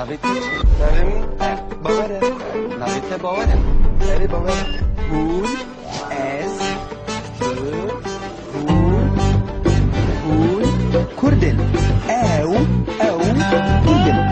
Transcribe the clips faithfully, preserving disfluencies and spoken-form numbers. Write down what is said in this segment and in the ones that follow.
Navê te çi? Navê min Bawer e. Navê te Bawer e? Erê, Bawer e. Hûn, ez, tu, hûn, hûn Kurd in. Ew, ew Kurd in.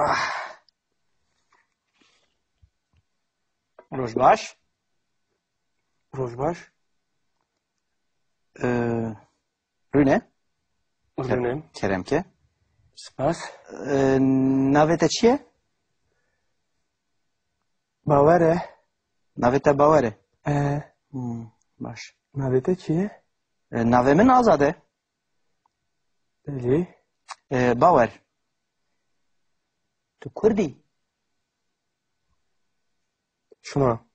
Ah. Roj baş. Roj baş. Ee, Rûne. Rûne. Kerem ke. Spas. Ee, navê te çi ye? Bawer e. Navê te Bawer e? E. Hmm, baş. Navê te çi ye? Ee, navê min Azad e. Belê. Ee, Bawer. Tu Kurd î? Çima?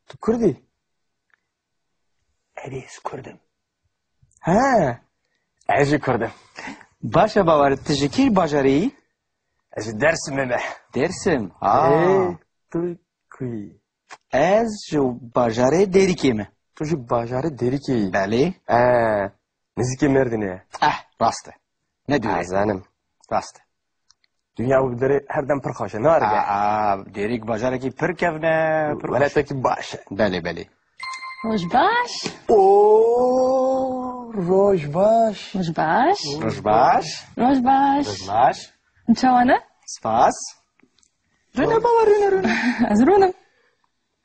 Tu Kurd î? Erê, ez Kurd im. He. Ez jî Kurd im. Baş e Bawer, tu ji kî bajarê yî? Ez ji Dersimê me. Dersim. Ha. Ê, tu ku yî? Ez ji bajarê Dêrikê me. Tu ji bajarê Dêrikê yî? Belê. E, nêzîkê Mêrdînê ye. Eh, rast e. Ne dûr e. Ez zanim. Rast e. Dinya û derê her dem pir xweş e, ne arige? Aa, Dêrik bajarekî pir kevn e, pir xweş. Welatekî baş e. Belê, belê. Roj baş. O, roj baş. Roj baş. Roj baş. Roj baş. Roj baş. Çawa ne? Spas. Rûne baba, rûne, rûne. Ez rûnim.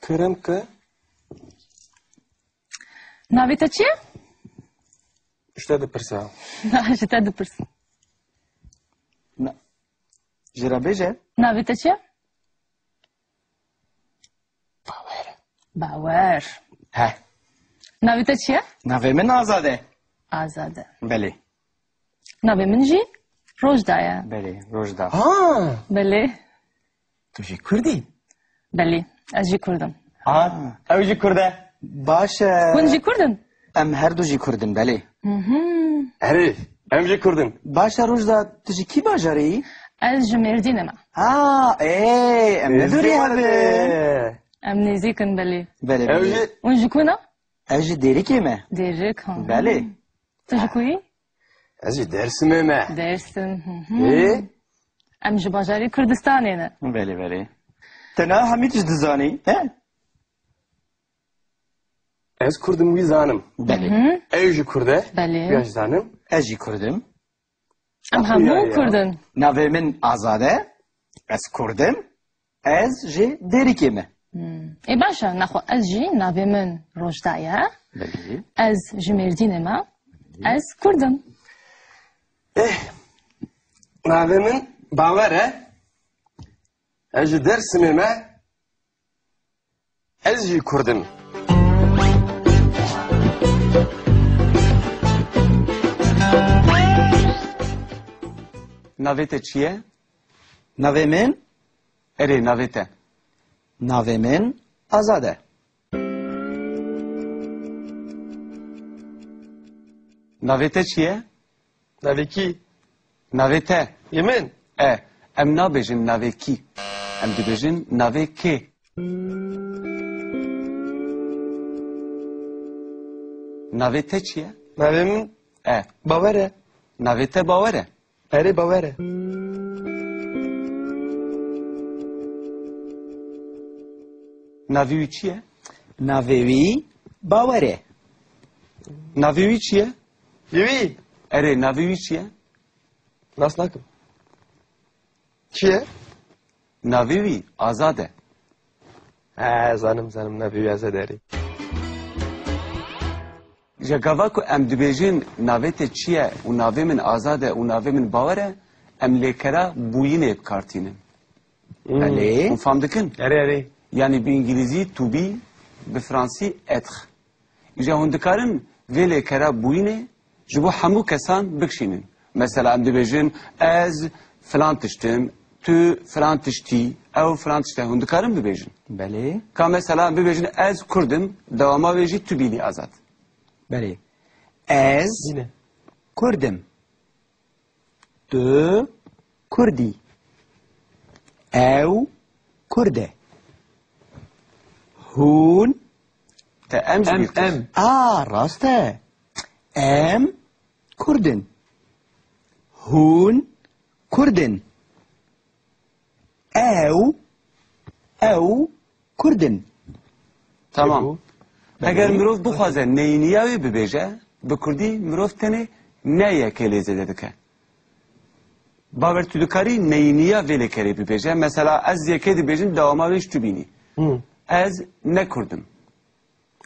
Kerem ke. Navê te çi ye? Ji te dipirsa. Na, ji te dipirsim. Na, ji re bêje. Navê te çi ye? Bawer. Bawer. He. Navê te çi ye? Navê min Azad e. Azad e. Belê. Navê min jî Rojda ye. Belê, Rojda. Ha! Belê. Tu jî Kurd î? Belê, ez jî Kurd im. Ha, ew jî Kurd e. Baş e. Hûn jî Kurd in? Em her du jî Kurd in, belê. Hı hı. Erê, em jî Kurd in. Baş e Rojda, tu ji kî bajarê yî? Ez ji Mêrdînê me. Ha, ê, em ne dûrî hev in. Em nêzîk in, belê. Belê, belê. Hûn ji ku ne? Ez ji Dêrikê me. Dêrik, ha. Belê. Tu ji ku yî? Ez ji Dersimê me. Dersim, hı hı. Ê? Em ji bajarê Kurdistanê ne. Belê, belê. Te niha hemî tişt dizanî, he? Ez Kurd im, wî zanim. Belê. Hı hı. Ew jî Kurd e. Belê. Wî jî zanim. Ez jî Kurd im. Em hemû Kurd in. Navê min Azad e. Ez Kurd im. Ez ji Dêrikê me. Hmm. Ê baş e, nexwe ez jî navê min Rojda ye. Belê. Ez ji Mêrdînê me. Ez Kurd im. Eh, navê min Bawer e. Ez ji Dersimê me. Ez jî Kurd im. Navê te çi ye? Navê min? Erê, navê te. Navê min Azad e. Navê te çi ye? Navê kî? Navê te. Yê min? E, em nabêjin navê kî. Em dibêjin navê kê. Navê te çi ye? Navê min? E. Bawer e. Navê te Bawer e? Erê, Bawer e. Navê wî çi ye? Navê wî Bawer e. Navê wî çi ye? Wî wî. Erê, navê wî çi ye? Nas nakim. Çi ye? Navê wî Azad e. He, zanim, zanim, navê wî Azad e, erê. Ji gava ku em dibêjin navê te çi ye û navê min Azad e û navê min Bawer e, em lêkera bûyînê bi kar tînin. Hmm. Belê. Hûn fam dikin? Erê, erê. Yanî bi îngilîzî to be, bi fransî être. Îja hûn dikarin vê lêkera bûyînê ji bo hemû kesan bikişînin. Mesela em dibêjin, ez filan tişt im, tu filan tiştî, Ew filan tişt e. Hûn dikarin bibêjin? Belê. Ka mesela em bibêjin, "Ez Kurd im", dewama wê jî tu bînî, Azad. Belê. Ez Yine. Kurd im. Tu Kurd î. Ew Kurd e. Hûn Te em ji Em, bîr kir. em. A, rast e. Em Kurd in. Hûn Kurd in. Ew, ew Kurd in. Tamam. Eger mirov bixwaze neyîniya wê bibêje, bi kurdî mirov tenê ne yekê lê zêde dike. Bawer, tu dikarî neyîniya vê lêkerê bibêje. Mesela ez yekê dibêjim, dewama wê ji tu bînî. Hı. Ez ne Kurd im.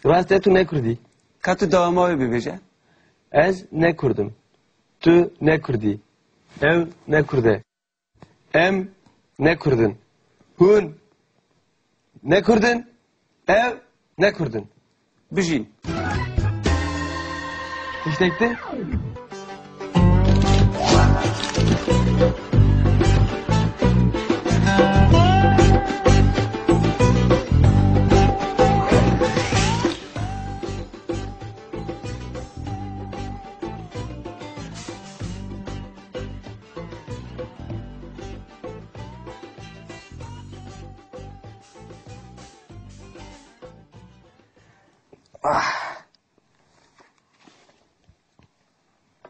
Rast e, tu ne Kurd î. Ka tu dewama wê bibêje. Ez ne Kurd im. Tu ne Kurd î. Ew ne Kurd e. Em ne Kurd in. Hûn ne Kurd in. Ew ne Kurd in. Bijîn. Tiştek din. Ah.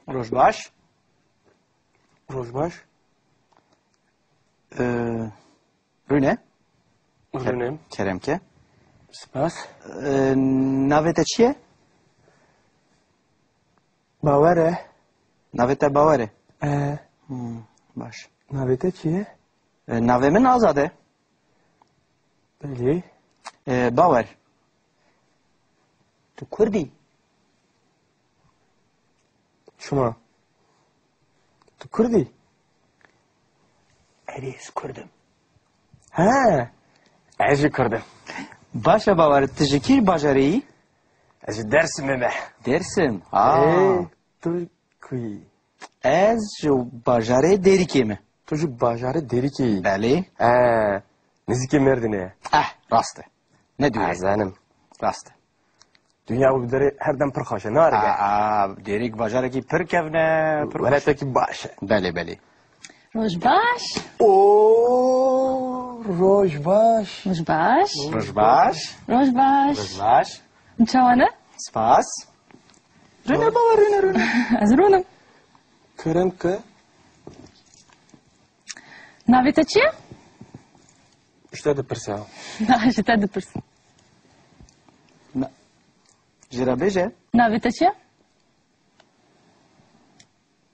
Roj baş. Roj baş. Ee, Rûne. Rûne. Kerem ke. Spas. Ee, navê te çi ye? Bawer e. Navê te Bawer e? Ee. Hmm, baş. Navê te çi ye? Ee, navê min Azad e. Belê. Ee, Bawer. Tu Kurd î? Çima? Tu Kurd î? Erê, ez Kurd im. He. Ez jî Kurd im. Baş e Bawer, tu ji kî bajarê yî? Ez ji Dêrsimê me. Dêrsim. Aa. Ê, tu Ku yî? Ez ji bajarê Dêrikê me. Tu ji bajarê Dêrikê yî? Belê. He, nêzîkê Mêrdînê ye. Eh, rast e. Ne dûr e. Ez zanim. Rast e. Dinya û derê her dem pir xweş e, ne arê be? Aa, aa, Dêrik bajarekî pir kevn e, pir xweş e. Welatekî baş e. Belê, belê. Roj baş. Oo, roj baş. Roj baş. Roj baş. Roj baş. Roj baş. Çawa ne? Spas. Rûne baba, rûne, rûne. Ez rûnim. Kerem ke. Navê te çi ye? Ji te dipirse. Na, ji te dipirsim. Na, jê re bêje. Navê te çi ye?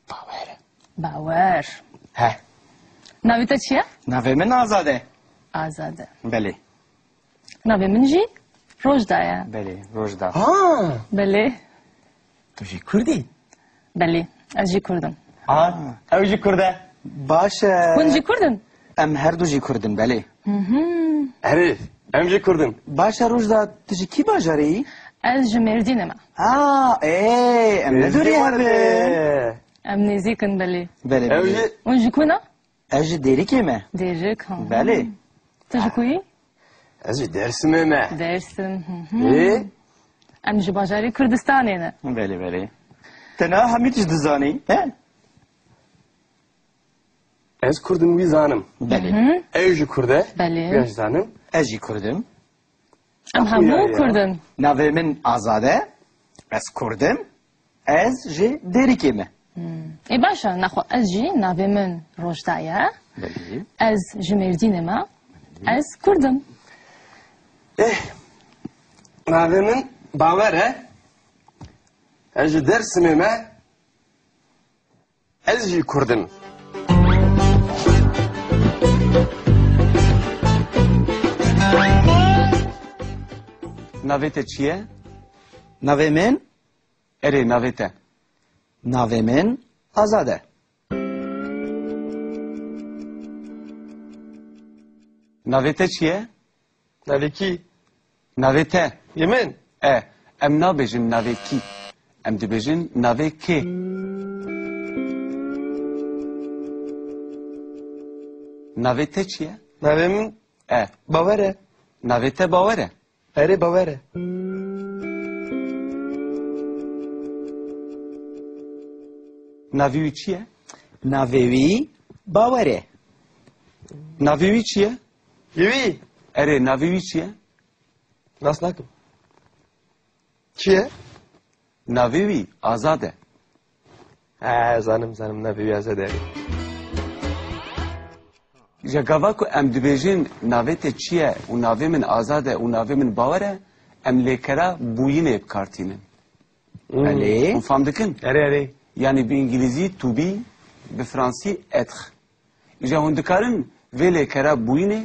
Bawer. Bawer. He. Navê te çi ye? Navê min Azad e. Azad e. Belê. Navê min jî Rojda ye. Belê, Rojda. Ha! Belê. Tu jî Kurd î? Belê, ez jî Kurd im. Ha, ew jî Kurd e. Baş e. Hûn jî Kurd in? Em her du jî Kurd in, belê. Hı hı. Erê, em jî Kurd in. Baş e Rojda, tu ji kî bajarê yî? Ez ji Mêrdînê me. Ha, ê, em ne dûrî hev in. Em nêzîk in, belê. Belê, belê. Hûn ji ku ne? Ez ji Dêrikê me. Dêrik, ha. Belê. Tu ji ku yî? Ez ji Dêrsimê me. Dêrsim, hı hı. Ê? Em ji bajarê Kurdistanê ne. Belê, belê. Te niha hemî tişt dizanî, he? Ez Kurd im, wî zanim. Belê. Hı hı. Ew jî Kurd e. Belê. Wî jî zanim. Ez jî Kurd im. Em hemû Kurd in. Navê min Azad e. Ez Kurd im. Ez ji Dêrikê me. Hmm. Ê baş e, nexwe ez jî navê min Rojda ye. Belê. Ez ji Mêrdînê me. Ez Kurd im. Eh, navê min Bawer e. Ez ji Dêrsimê me. Ez jî Kurd im. Navê te çi ye? Navê min? Erê, navê te. Navê min Azad e. Navê te çi ye? Navê kî? Navê te. Yê min? E, em nabêjin navê kî. Em dibêjin navê kê. Navê te çi ye? Navê min E. Bawer e. Navê te Bawer e. Erê, Bawer e. Navê wî çi ye? Navê wî Bawer e. Navê wî çi ye? Wî? Erê, navê wî çi ye? Nas nakim. Çi ye? Navê wî Azad e. He, zanim, zanim, navê wî Azad e. Ji gava ku em dibêjin navê te çi ye û navê min Azad e û navê min Bawer e, em lêkera bûyînê bi kar tînin. Hmm. Belê. Hûn fam dikin? Erê, erê. Yanî bi îngilîzî to be, bi fransî être. Îja hûn dikarin vê lêkera bûyînê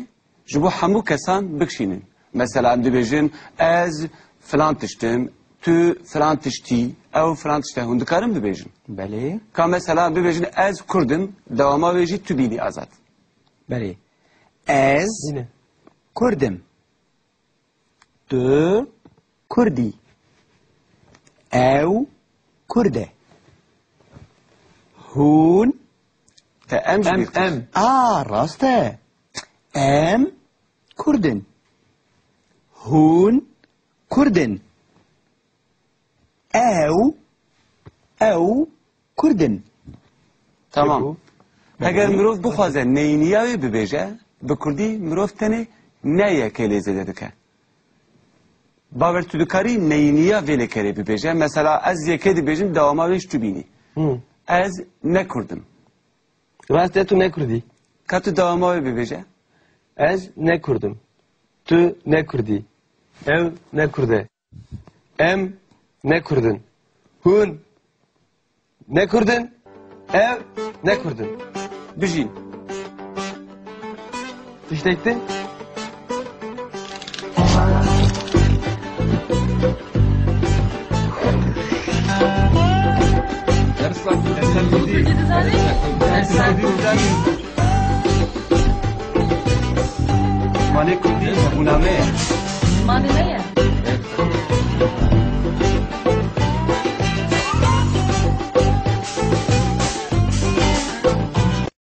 ji bo hemû kesan bikişînin. Mesela em dibêjin ez filan tişt im, tu filan tişt î, ew filan tişt e. Hûn dikarin bibêjin? Belê. Ka mesela em bibêjin ez Kurd im, dewama wê jî tu bînî Azad. Belê. Ez Yine. Kurd im. Tu Kurd î. Ew Kurd e. Hûn Te em jî Em, bîr kir. Em. A, rast e. Em Kurd in. Hûn Kurd in. Ew, ew Kurd in. Tamam. Peki. Eger mirov bixwaze neyîniya wê bibêje, bi kurdî mirov tenê ne yekê lê zêde dike. Bawer, tu dikarî neyîniya vê lêkerê bibêje. Mesela ez yekê dibêjim, dewama wê ji tu bînî. Hı. Ez ne Kurd im. Rast e, tu ne Kurd î. Ka tu dewama wê bibêje. Ez ne Kurd im. Tu ne Kurd î. Ew ne Kurd e. Em ne Kurd in. Hûn ne Kurd in. Ew ne Kurd in. Bijîn. Tiştek din. Dersa, dersa kurdî. Dersa kurdî. Manê kurdî hebûna me ye. Manê me ye.